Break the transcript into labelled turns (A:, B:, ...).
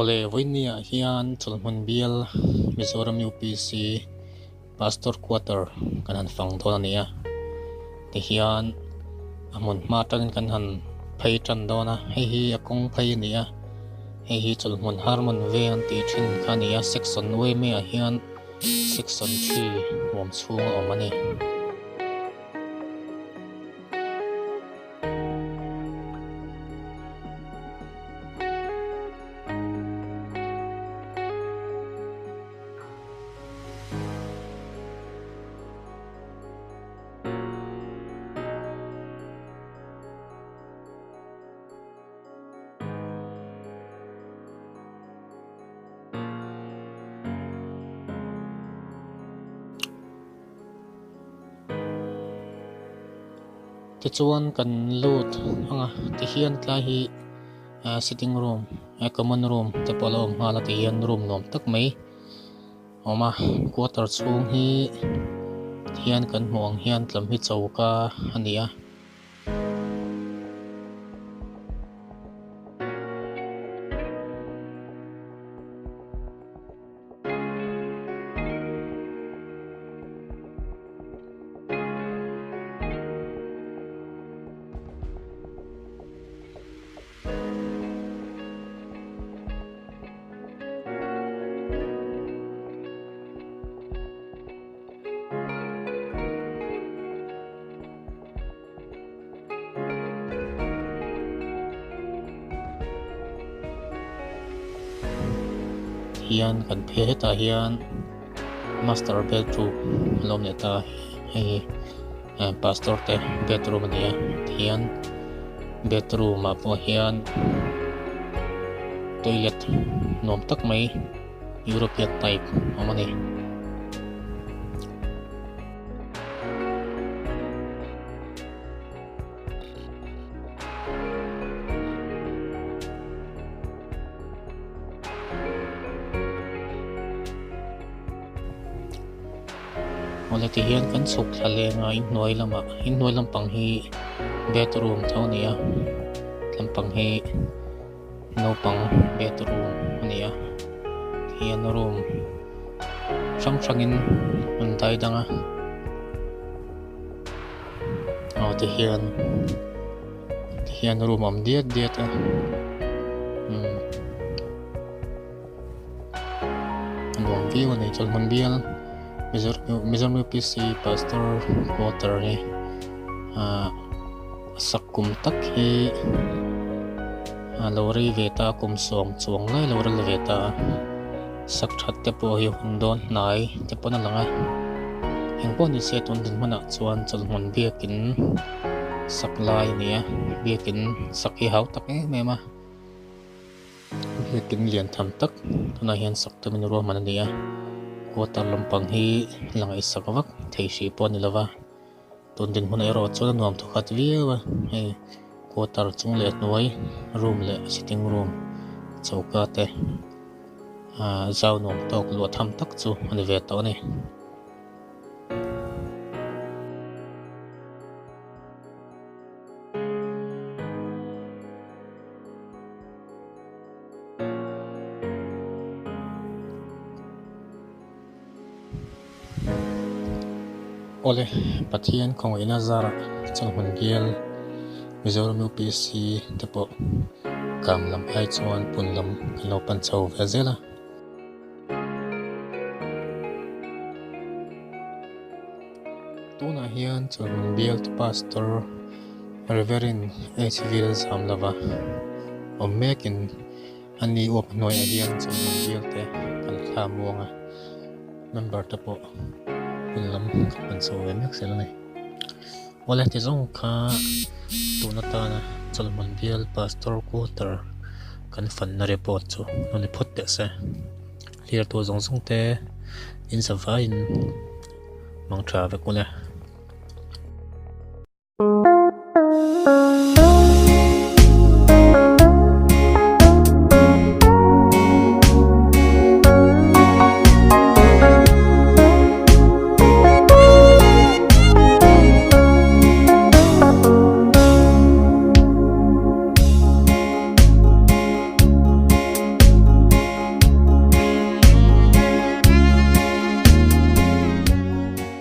A: Awle vawinia hian chawlhmun bial Mizoram UPC Pastor Quarter kan han fang dawn a ni a tihian a hmun hma atangin kan han phei tan dawn a hei hi a kawng phei a ni a hei hi chawlhmun Harmon veng an tih thin kha a ni a section yma ah hian section thi huam chhung a awm a ni. Tichuan kan lut ang a tihian tlai hi ah sitting room eh common room te pawh a lo awm nghal a tihian room nuam tak mai a awm a quarter chhung hi tihian kan hmuh ang hian tlam hi choka a ni a. Hian kan phei hetah hian master bedroom a lo awm leh ta hei hi eh pastor te bedroom a ni a tihian bedroom ah pawh hian toilet nuam tak mai European type a awm a ni. Awle ti hian kan chhuk thla leng a inhnuai lamah inhnuai lampang hi bedroom tho a ni a lampang hi naupang bedroom a ni a tihian room hrang hrangin an dai dang a aw tihian tihian room a awm diat diat a umm a nuam viau a ni chawlhmun bial Mizoram UPC pastor quarter hi ahh a sak kum tak hi a lo rei ve ta a kum sawm chuang lai a lo rel ve ta a sak that te pawh hi hun dawn hnai te pawn a lang a engpawh ni se tun dinhmunah chuan chawlhmun biakin sak lai a ni a biakin sak hi hau tak em em a. Biakin lian tham tak tunah hian sak tumin ruahman a ni a quarter lampang hi la ngaihsak vak thei hrih pawh a ni lo va tun dinhmun erawh chuan a nuam thawkhat viau a hei quarter chung leh hnuai room leh sitting room choka te ah zau nuam tawk luah tham tak chu a ni ve tawh a ni. Awle Pathian khawngaihna zarah chawlhmun bial Mizoram UPC te pawh kam lam ai chuan pun lam kan lo pan chho ve zel a. Tunah hian chawlhmun bial te pastor Reverend HV Lalzamlova awm mekin a ni uap hnuaiah hian chawlhmun bial te kan thla muang a, member te pawh hun lam kan pan chho ve mek zel a ni. Awle ti zawng kha tun atana chawlhmun bial pastor quarter. Kan fanna report chu lo ni phawt teh se. Hlir tu zawng zawng te in zavaiin mang tha vek ule.